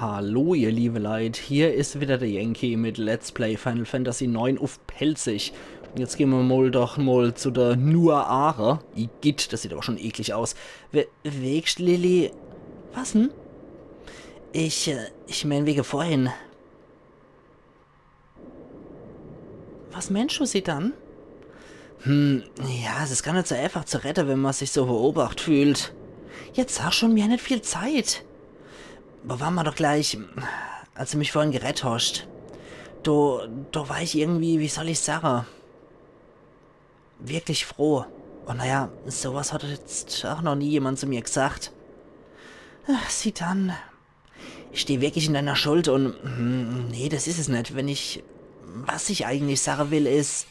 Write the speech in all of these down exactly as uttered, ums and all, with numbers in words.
Hallo ihr liebe Leit, hier is wieder der Yankee mit Let's Play Final Fantasy neun uff Pälzisch. Jetzt gehn mer mol doch mol zu der Nuaare. Igitt, das sieht aber schon eklig aus. We wegst, Lili? Was n? Ich, äh, ich meen wege vorhin. Was meenst du, Zidane? Hm, ja, es is gar net so eifach zu redde, wenn mer sich so beobacht fühlt. Jetzt sag schon, mir hän net viel Zeit. Wo ware mer doch gleich, als du mich vorhin gerett hoscht? Do, do war ich irgendwie, wie soll ich sage? Wirklich froh. Und naja, sowas hat jetzt auch noch nie jemand zu mir gesagt. Ach, Zidane. Ich steh wirklich in deiner Schuld und, hm, nee, das is es net. Wenn ich, was ich eigentlich sage will, is...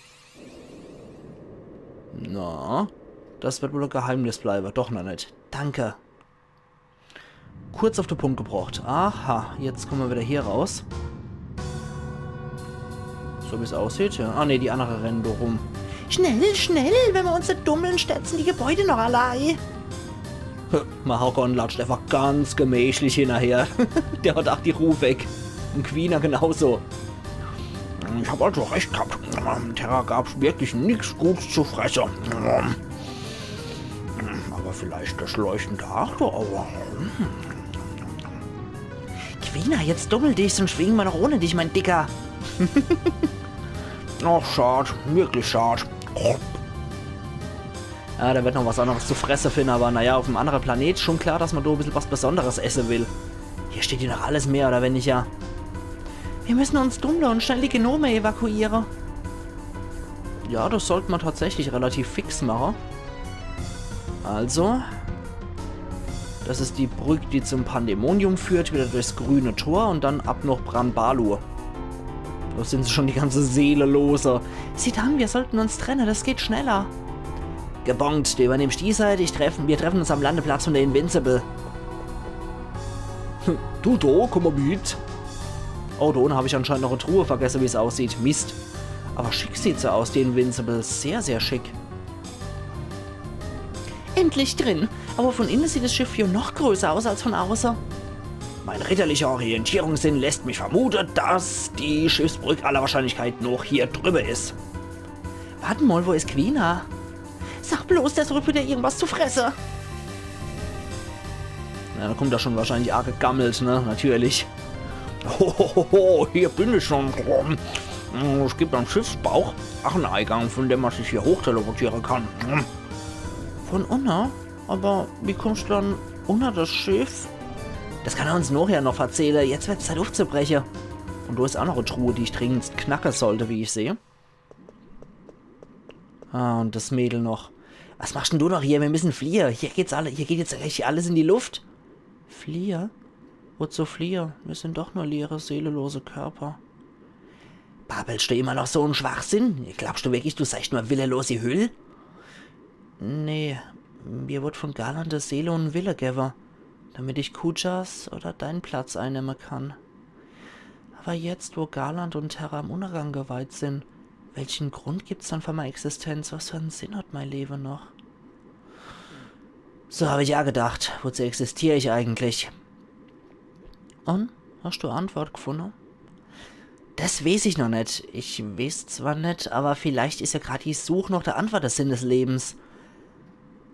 Na, das wird wohl e Geheimnis bleibe. Doch noch net. Danke. Kurz auf de Punkt gebracht. Aha, jetzt komme mer wieder hier raus. So wie's aussieht, ja. Ah, nee, die annere rennen do rum. Schnell, schnell, wenn mer uns net dummeln, stürzen die Gebäude noch all ei. Mahagorn latscht einfach ganz gemächlich hinnerher. Der hat auch die Ruh weg. Und Quina genauso. Ich hab also recht gehabt. Am Terra gab's wirklich nix Gutes zu fresse. Aber vielleicht das leuchtende Achter, aber... Quina, jetzt dummel dich, sonst schwinge mer noch ohne dich, mein Dicker. Ach, schad. Wirklich schad. Ja, der wird noch was anneres zu fresse finne, aber naja, uff em annere Planet schon klar, dass mer do e bissel was Besonderes esse will. Hier steht jo noch alles mehr oder weniger. Wir müssen uns dummle und schnell die Genome evakuiere. Ja, das sollt mer tatsächlich relativ fix mache. Also, das is die Brück, die zum Pandemonium führt, wieder durchs grüne Tor und dann ab noch Bran Balu. Do sin se schon, die ganze Seelelose. Zidane, wir sollten uns trenne, das geht schneller. Gebongt, du übernimmst die Seit, ich treffen, wir treffen uns am Landeplatz von der Invincible. Du do, komm mol mit. Oh, do unne hab ich anscheinend noch e Truh vergesse, wie's aussieht. Mist. Aber schick sieht se aus, die Invincible. Sehr, sehr schick. Endlich drin. Aber von inne sieht das Schiff jo noch größer aus als von auße. Meine ritterliche Orientierungssinn lässt mich vermute, dass die Schiffsbrück aller Wahrscheinlichkeit noch hier drübe is. Wart mol, wo is Quina? Sag bloß, der sucht wieder irgendwas zu fresse. Na, do kommt er schon wahrscheinlich arg gegammelt, ne? Natürlich. Ho, ho, ho, ho, hier bin ich schon. Es gibt am Schiffsbauch ach en Eigang, von dem man sich hier hochteleportiere kann. Von unne? Aber wie kommst du dann unner das Schiff? Das kann er uns nochher noch verzähle. Jetzt wird's Zeit uffzubreche. Und do is ach noch e Truh, die ich dringend knacke sollt, wie ich seh. Ah, und das Mädel noch. Was machst denn du noch hier? Wir müssen fliehe. Hier geht's alle, hier geht jetzt echt alles in die Luft. Fliehe? Wozu fliehe? Wir sind doch nur leere, seelelose Körper. Babbelst du immer noch so en Schwachsinn? Glaubst du wirklich, du seist nur e willelosi Hüll? Nee, mir wurd von Garland e Seele und en Wille gewwe, damit ich Kujas oder dein Platz einnemme kann. Aber jetzt, wo Garland und Terra em Untergang geweiht sind, welchen Grund gibt's dann für meine Existenz? Was für en Sinn hat mein Leben noch? So hab ich ja gedacht. Wozu existier ich eigentlich? Und? Hast du Antwort gefunne? Das weeß ich noch net. Ich weeß zwar net, aber vielleicht is ja grad die Such noch der Antwort der Sinn des Lebens.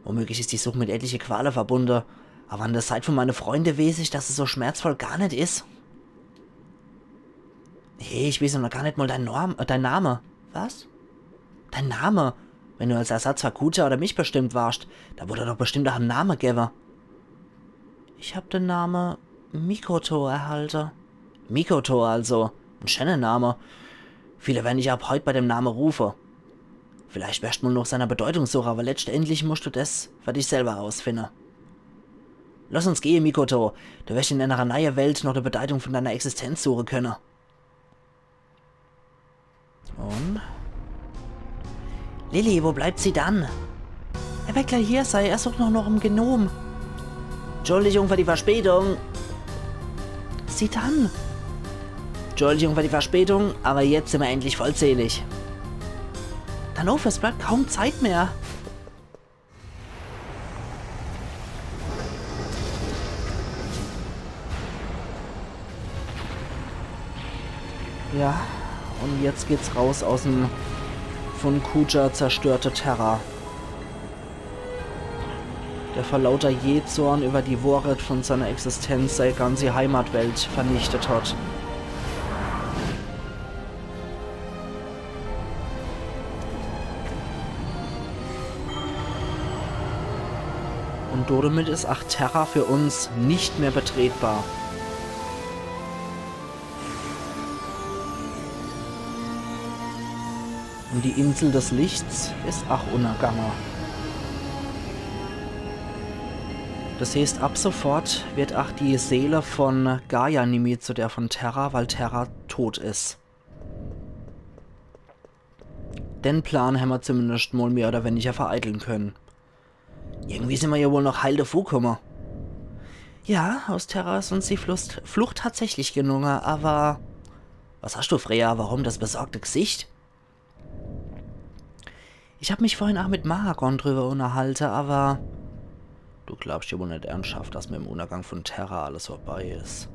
Womöglich is die Such mit etliche Quale verbunde. Aber an der Seit von meine Freunde weeß ich, dass es so schmerzvoll gar net is. Hey, ich weeß noch gar net mal dein Norm, äh, dein Name. Was? Dein Name? Wenn du als Ersatz für Kuja oder mich bestimmt warst, da wurd doch bestimmt ach en Name gewwe. Ich hab den Name Mikoto erhalte. Mikoto also. En schöner Name. Viele werden dich ab heut bei dem Name rufe. Vielleicht wirst mal noch seiner Bedeutung suche, aber letztendlich musst du das für dich selber rausfinde. Lass uns gehe, Mikoto. Du wirst in einer neie Welt noch die Bedeutung von deiner Existenz suche könne. Und? Lili, wo bleibt Zidane? Er wird gleich hier sei. Er sucht noch, noch em Genom. Entschuldigung für die Verspätung. Zidane. Entschuldigung für die Verspätung, aber jetzt sind wir endlich vollzählig. Dann auf, es bleibt kaum Zeit mehr. Ja, und jetzt geht's raus aus dem von Kuja zerstörte Terra, der vor lauter Jähzorn über die Wohret von seiner Existenz sei ganze Heimatwelt vernichtet hat. Und damit is ach Terra für uns nicht mehr betretbar. Und die Insel des Lichts is ach unnergange. Das heißt, ab sofort wird ach die Seele von Gaia nimmi zu der von Terra, weil Terra tot is. Den Plan hämmer zumindest mol mehr oder weniger vereiteln können. Irgendwie sin mer ja wohl noch heil devukumme. Ja, aus Terra is uns die Flucht, Flucht tatsächlich gelunge, aber was hast du, Freya? Warum das besorgte Gesicht? Ich hab mich vorhin ach mit Mahagorn drüber unnerhalte, aber du glaubst ja wohl net ernsthaft, dass mit dem Unnergang von Terra alles vorbei is.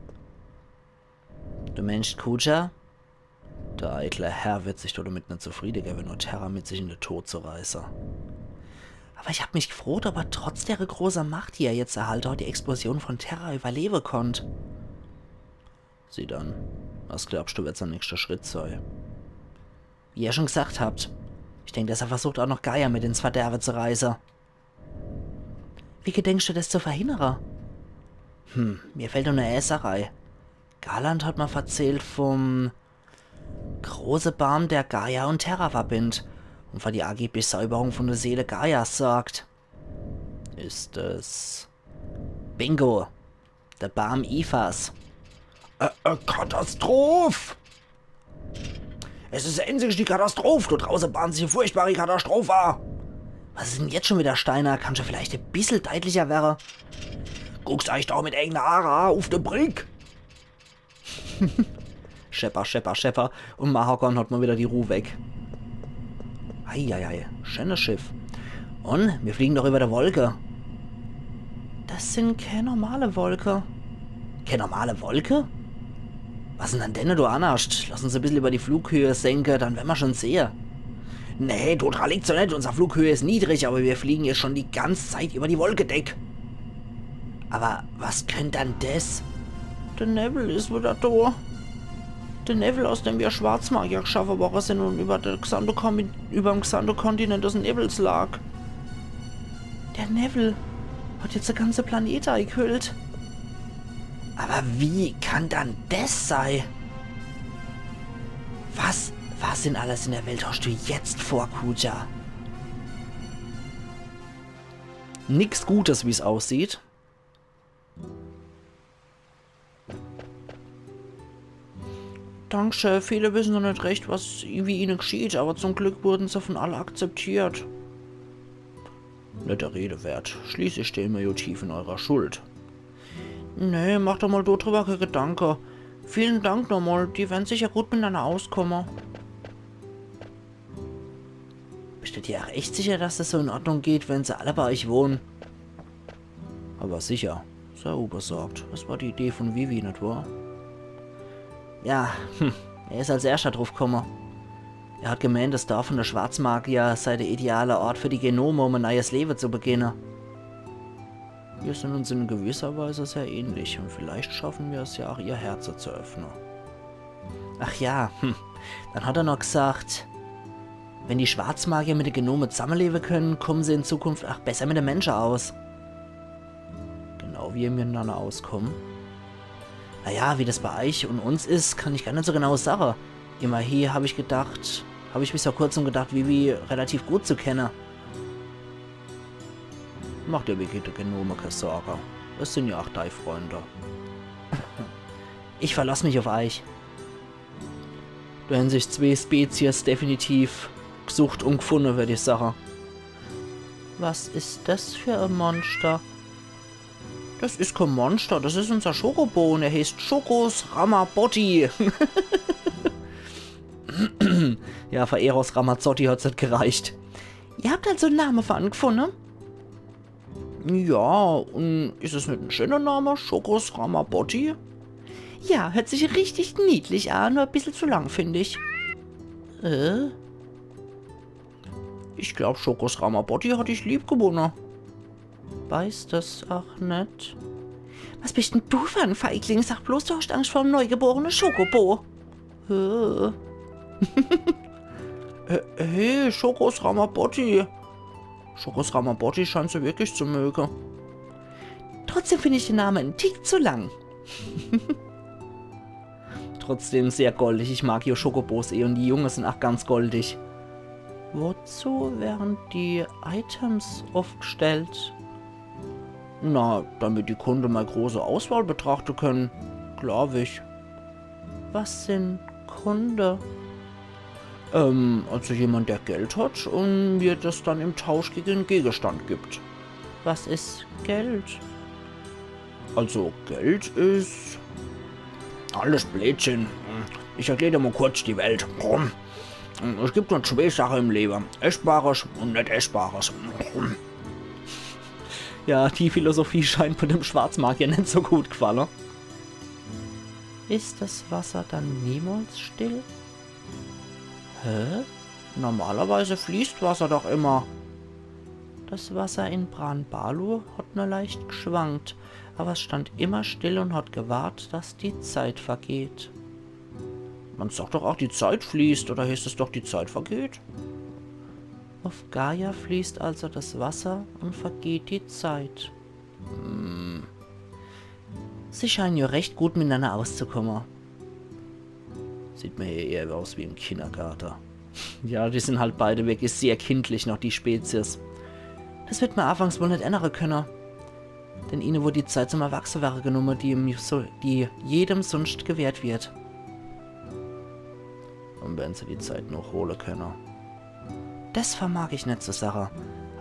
Du meenst Kuja? Der eitle Herr wird sich doch damit net zufriede gewwe, nur Terra mit sich in de Tod zu reiße. Aber ich hab mich gefroht, ob er trotz der große Macht, die er jetzt erhalte hat, die Explosion von Terra überlewe konnt. Sieh dann, was glaubst du, wird sein nächster Schritt sei? Wie ihr schon gesagt habt, ich denk, dass er versucht, auch noch Gaia mit ins Verderbe zu reiße. Wie gedenkst du, das zu verhindere? Hm, mir fällt nur e Sach ei. Garland hat mal verzählt vom große Baam, der Gaia und Terra verbindt und für die angebliche Säuberung von der Seele Gaias sorgt. Is es... Bingo! Der Baam Ifas. Äh, äh, Katastroph! Es is e einzig die Katastroph. Do drauße bahnt sich e furchtbare Katastroph a. Was is denn jetzt schon wieder, Steiner? Kannst du vielleicht e bissel deutlicher werre? Guckst euch doch mit eigene Haare a, uf de Brick. Schepper, schepper, schepper. Und Mahagorn hat mal wieder die Ruh weg. Eieiei, schönes Schiff. Und wir fliegen doch über der Wolke. Das sind keine normale Wolke. Keine normale Wolke? Was sind denn denne do annerscht? Lass uns e bissel über die Flughöhe senke, dann werre mer schon sehe. Nee, do dra liegt's doch net. Unser Flughöhe is niedrig, aber wir fliegen jetzt schon die ganze Zeit über die Wolkedeck. Aber was könnt dann das? Der Newwel is wieder do. Der Newwel, aus dem wir Schwarzmagier geschaffen worden sind und über der gesamte Kombi-, überm gesamte Kontinent des Newwels lag. Der Newwel hat jetzt de ganze Planet eingehüllt. Aber wie kann dann das sei? Was, was in alles in der Welt hast du jetzt vor, Kuja? Nix Gutes, wie's aussieht. Dankeschön. Viele wissen noch net recht, was, wie ihnen geschieht, aber zum Glück wurden sie von alle akzeptiert. Net der Rede wert. Schließlich stehen wir ja tief in eurer Schuld. Nee, mach doch mal do drüber keine Gedanke. Vielen Dank nochmal. Die werden sicher gut miteinander auskommen. Bist du dir auch echt sicher, dass das so in Ordnung geht, wenn sie alle bei euch wohnen? Aber sicher. Sei unbesorgt. Das war die Idee von Vivi, nicht wahr? Ja, hm, er is als erster drauf gekommen. Er hat gemeint, das Dorf von der Schwarzmagier sei der ideale Ort für die Genome, um ein neues Leben zu beginnen. Wir sind uns in gewisser Weise sehr ähnlich und vielleicht schaffen wir es ja auch, ihr Herze zu öffnen. Ach ja, hm. Dann hat er noch gesagt, wenn die Schwarzmagier mit den Genomen zusammenleben können, kommen sie in Zukunft auch besser mit den Menschen aus. Genau wie ihr miteinander auskommen? Naja, wie das bei euch und uns ist, kann ich gar nicht so genau sagen. Immerhin habe ich gedacht, habe ich bis vor kurzem gedacht, Vivi relativ gut zu kennen. Mach dir wege de Genome keine Sorge. Es sind ja auch deine Freunde. Ich verlass mich auf euch. Do hän sich zwee Spezies definitiv gesucht und gefunden, würd ich sagen. Was ist das für ein Monster? Das ist kein Monster, das ist unser Chocobo und er heißt Chocos Ramabotti. Ja, für Eros Ramazzotti hat's nicht gereicht. Ihr habt also einen Namen für ihn gefunden? Ja, und ist es nicht ein schöner Name? Chocos Ramabotti? Ja, hört sich richtig niedlich an, nur e bissel zu lang, find ich. Äh? Ich glaub, Schokos Ramabotti hat dich lieb gewonne. Weiß das ach net. Was bist denn du für en Feigling? Sag bloß, du hast Angst vorm neugeborene Schokobo. Äh. Äh, hey, Schokos Ramabotti. Schokos Ramabotti scheint se wirklich zu möge. Trotzdem find ich den Name en Tick zu lang. Trotzdem sehr goldig. Ich mag jo Schokobos eh un die Junge sin ach ganz goldig. Wozu wären die Items uffgestellt? Na, damit die Kunde mei große Auswahl betrachte können, glaub ich. Was sin Kunde? Ähm, also jemand, der Geld hat und mir das dann im Tausch gegen den Gegenstand gibt. Was is Geld? Also, Geld is alles Blödsinn. Ich erklär dir mal kurz die Welt. Es gibt nur zwee Sache im Leben. Essbares und net Essbares. Ja, die Philosophie scheint bei dem Schwarzmagier net so gut gefalle. Is das Wasser dann niemals still? Hä? Normalerweise fließt Wasser doch immer. Das Wasser in Bran Balu hat nur leicht geschwankt, aber es stand immer still und hat gewartet, dass die Zeit vergeht. Man sagt doch auch, die Zeit fließt, oder heißt es doch, die Zeit vergeht? Auf Gaia fließt also das Wasser und vergeht die Zeit. Hm. Sie scheinen ja recht gut miteinander auszukommen. Sieht mir hier eher aus wie im Kindergarten. Ja, die sind halt beide wirklich sehr kindlich noch, die Spezies. Das wird man anfangs wohl nicht ändern können. Denn ihnen wurde die Zeit zum Erwachsenwerden genommen, die, ihm so, die jedem sonst gewährt wird. Und wenn sie die Zeit noch holen können. Das vermag ich nicht zu sagen.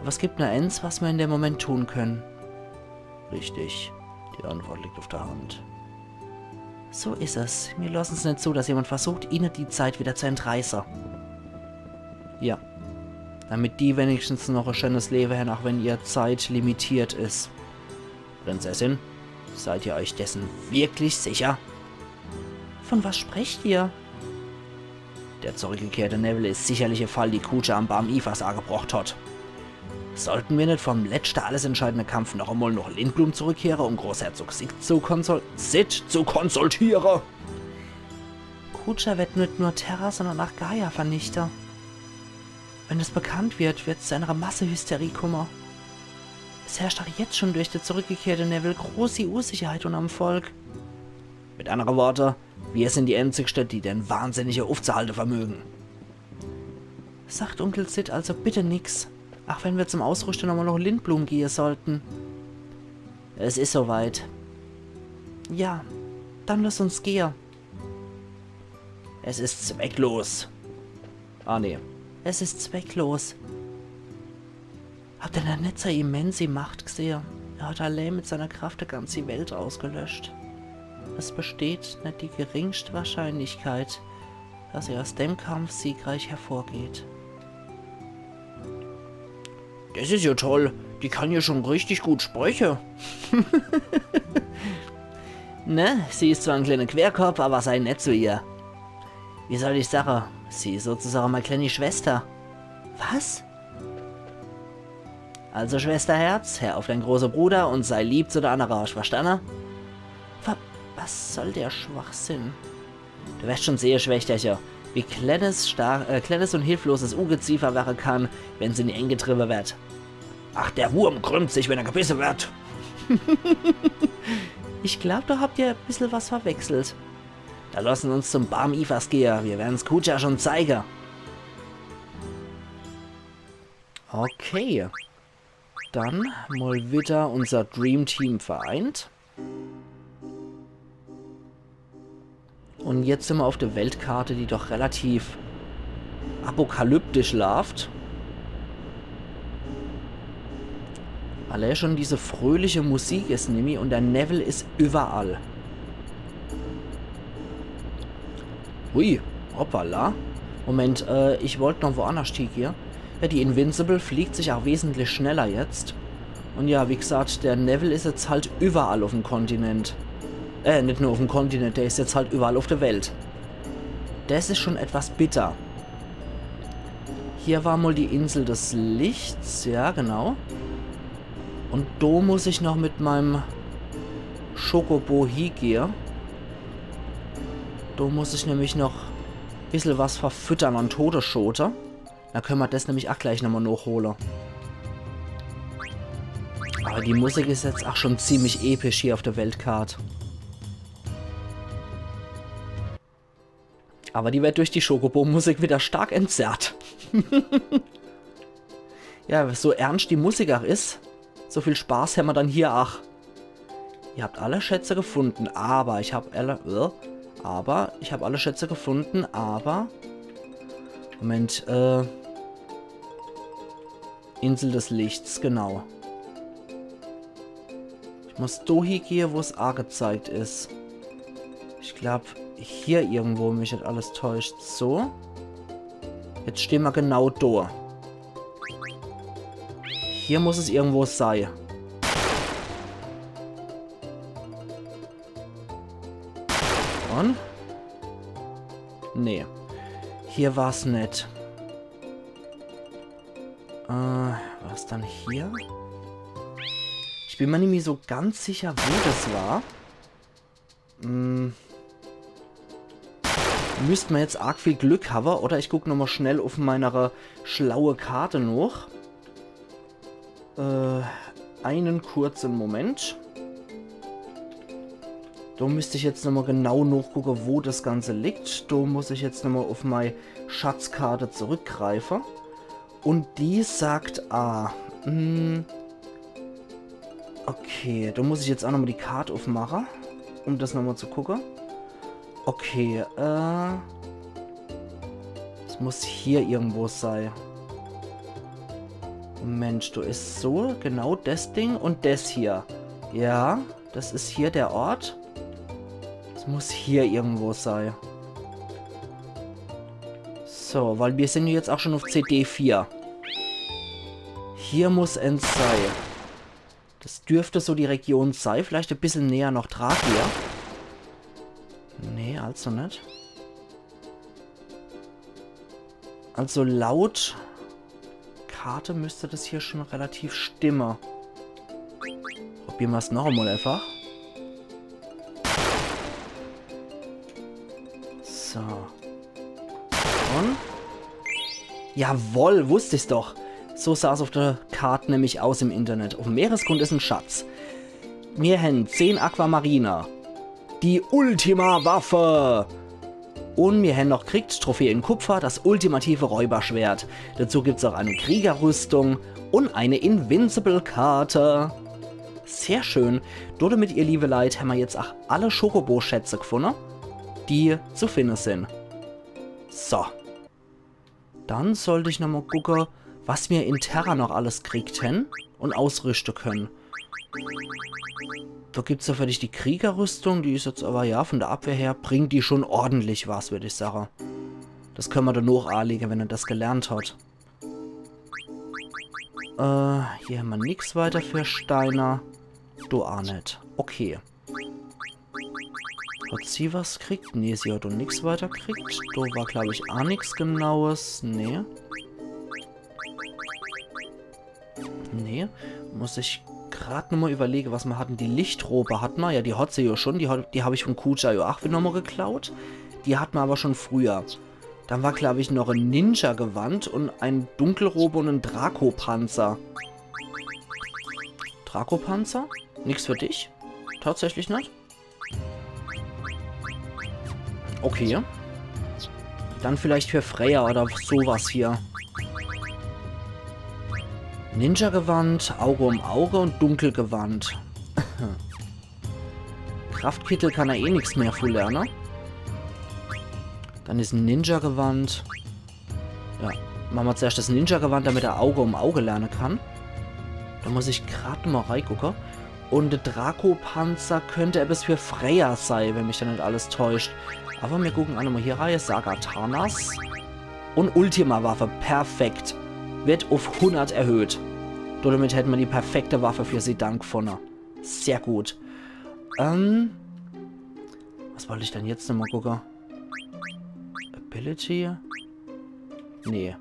Aber es gibt nur eins, was wir in dem Moment tun können. Richtig. Die Antwort liegt auf der Hand. So ist es. Wir lassen es nicht zu, dass jemand versucht, ihnen die Zeit wieder zu entreißen. Ja. Damit die wenigstens noch ein schönes Leben haben, auch wenn ihre Zeit limitiert ist. Prinzessin, seid ihr euch dessen wirklich sicher? Von was sprecht ihr? Der zurückgekehrte Nebel ist sicherlich e Fall, die Kuja am Baum Ifas angebracht hat. Sollten wir nicht vorm letzten, alles entscheidenden Kampf noch einmal nach Lindblum zurückkehren, um Großherzog Sid zu, konsol Sid zu konsultieren? Kuja wird nicht nur Terra, sondern auch Gaia vernichten. Wenn es bekannt wird, wird es zu einer Massehysterie kommen. Es herrscht auch jetzt schon durch den zurückgekehrten Nebel große Unsicherheit unterm Volk. Mit anderen Worten, wir sind die Einzigsten, die den Wahnsinnigen aufzuhalten vermögen. Sagt Onkel Sid also bitte nix, auch wenn wir zum Ausrüsten nochmal nach Lindblum gehen sollten. Es ist soweit. Ja, dann lass uns gehen. Es ist zwecklos. Ah, nee. Es ist zwecklos. Habt ihr dann nicht seine immense Macht gesehen? Er hat allein mit seiner Kraft die ganze Welt ausgelöscht. Es besteht nicht die geringste Wahrscheinlichkeit, dass er aus dem Kampf siegreich hervorgeht. Das ist ja toll. Die kann ja schon richtig gut sprechen. Ne, sie ist zwar ein kleiner Querkopf, aber sei nett zu ihr. Wie soll ich sagen? Sie ist sozusagen meine kleine Schwester. Was? Also, Schwesterherz, hör auf deinen großen Bruder und sei lieb zu der anderen, hast verstanden? Wa-, was soll der Schwachsinn? Du wirst schon sehen, Schwächtercher, wie kleines, star äh, kleines und hilfloses Ungeziefer werden kann, wenn es in die Enge getrieben wird. Ach, der Wurm krümmt sich, wenn er gebissen wird. Ich glaub, da habt ihr ein bisschen was verwechselt. Da lassen uns zum Baum Ifas gehen. Wir werden's Kuja schon zeigen. Okay. Dann mal wieder unser Dream Team vereint. Und jetzt sind wir auf der Weltkarte, die doch relativ apokalyptisch läuft. Allein schon diese fröhliche Musik ist nimmi und der Newwel ist überall. Hui, hoppala. Moment, äh, ich wollt noch woanders hie. Ja, die Invincible fliegt sich auch wesentlich schneller jetzt. Und ja, wie gesagt, der Newwel ist jetzt halt überall auf dem Kontinent. Äh, net nur uff'm Kontinent, der is jetzt halt überall uff der Welt. Des is schon etwas bitter. Hier war mol die Insel des Lichts, ja, genau. Un do muss ich noch mit meim Chocobo hiegehe. Do muss ich nämlich noch bissel was verfüttern an Todesschote. Do könne mer des nämlich ach gleich nochmol nochhole. Aber die Musik is jetzt ach schon ziemlich episch hier uff der Weltkart. Aber die werd durch die Chocobo-Musik wieder stark entzerrt. Ja, so ernscht die Musik ach is, so viel Spaß hämmer dann hier ach. Ihr habt alle Schätze gefunden, aber ich hab alle, äh, aber ich hab alle Schätze gefunden, aber, Moment, äh, Insel des Lichts, genau. Ich muss do hiegehe, wo's agezeigt is. Ich glaub, hier irgendwo, wenn mich net alles täuscht. So. Jetzt stehn mer genau do. Hier muss es irgendwo sei. Un? Nee. Hier war's net. Äh, war's dann hier? Ich bin mer nimmi so ganz sicher, wo des war. Hm. Müsst mer jetzt arg viel Glück hawwe, oder ich guck nochmol schnell uff meinere schlaue Karte noch. Äh, einen kurzen Moment. Do müsst ich jetzt nochmol genau nochgucke, wo des Ganze liegt. Do muss ich jetzt nochmol uff mei Schatzkarte zurückgreife. Un die sagt A. Hm. Okay, do muss ich jetzt ach nochmol die Kart uffmache, um des nochmol zu gucke. Okay, äh. Es muss hier irgendwo sei. Mensch, do is so genau des Ding un des hier. Ja, des is hier der Ort. Es muss hier irgendwo sei. So, weil mir sin jetzt ach schon uff C D vier. Hier muss ens sei. Des dürft so die Region sei. Vielleicht e bissel näher noch Drahkia. Nee, also net. Also laut Karte müsst des hier schon relativ stimme. Probier mer's noch emol einfach. So. Un? Jawoll, wusst ich's doch. So sah's uff der Kart nämlich aus im Internet. Uff'm Meeresgrund is en Schatz. Mir hän zehn Aquamarine. Die Ultima-Waffe. Un mir hän noch kriegt, Trophäe in Kupfer, das ultimative Räuberschwert. Dazu gibt's auch eine Kriegerrüstung un eine Invincible-Karte. Sehr schön. Dodemit, ihr liebe Leit, hämmer jetzt ach alle Chocobo-Schätze gfunne, die zu finne sin. So. Dann sollt ich nochmol gucke, was mir in Terra noch alles kriegt hän un ausrüschte könne. Do gibt's ja für dich die Kriegerrüstung, die is jetzt aber, ja, von der Abwehr her bringt die schon ordentlich was, würd ich sage. Das könne mer dann noch anlege, wenn er das gelernt hat. Äh, hier hämmer nix weiter für Steiner. Do ach net. Okay. Hat sie was kriegt? Nee, sie hat doch nix weiter kriegt. Do war, glaub ich, ach nix Genaues. Nee. Nee. Muss ich grad nochmol überlege, was mer hatten. Die Lichtrobe hat mer. Ja, die hat se ja schon. Die, hat, die hab ich von Kuja ja ach nochmol geklaut. Die hat mer aber schon früher. Dann war, glaub ich, noch e Ninja-Gewand un e Dunkelrobe un e Draco-Panzer. Draco-Panzer? Nix für dich? Tatsächlich net? Okay. Dann vielleicht für Freya oder sowas hier. Ninja-Gewand, Auge um Auge un Dunkelgewand. Kraftkittel kann er eh nix mehr für lerne. Dann is e Ninja-Gewand. Ja, mache mer zuerscht das Ninja-Gewand, damit er Auge um Auge lerne kann. Do muss ich grad mol reigucke. Un de Draco-Panzer könnt ebbes für Freya sei, wenn mich do net alles täuscht. Aber mir gucken ach nochmol hier rei. Saga Tanas. Un Ultima-Waffe. Perfekt. Wird uff hundert erhöht. Domit hätt mer die perfekte Waffe für Zidane gfunne. Sehr gut. Ähm, Wollt ich dann jetzt nochmal gucke? Ability? Nee.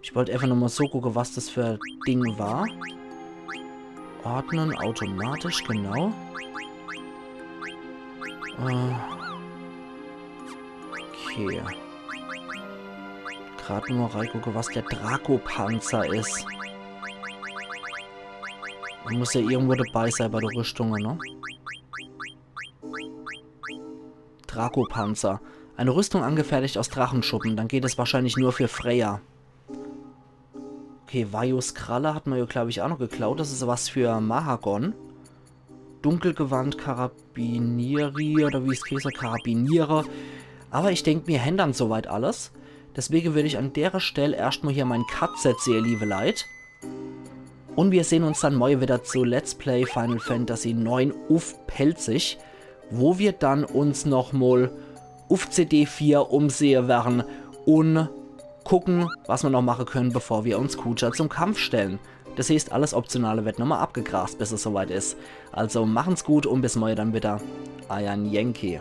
Ich wollt einfach nochmal so gucke, was das für Ding war. Ordnen, automatisch, genau. Äh. Okay. Grad nur mal reingucke, was der Draco-Panzer is. Muss ja irgendwo dabei sein bei der Rüstung, ne? Draco-Panzer. Eine Rüstung angefertigt aus Drachenschuppen. Dann geht es wahrscheinlich nur für Freya. Okay, Vaios Kralle hat man ja, glaube ich, auch noch geklaut. Das is was für Mahagon. Dunkelgewand, Karabinieri oder wie es heißt, Karabiniere. Aber ich denk, mir hän dann soweit alles. Deswegen würde ich an dere Stelle erscht mal hier mein Cut setze, ihr liebe Leit. Und wir sehen uns dann morgen wieder zu Let's Play Final Fantasy neun uff Pälzisch, wo wir dann uns nochmal uff C D vier umsehe werden und gucken, was wir noch machen können, bevor wir uns Kuja zum Kampf stellen. Das heißt, alles Optionale wird nochmal abgegrast, bis es soweit is. Also machen's gut und bis morgen dann wieder. Eier Yankee.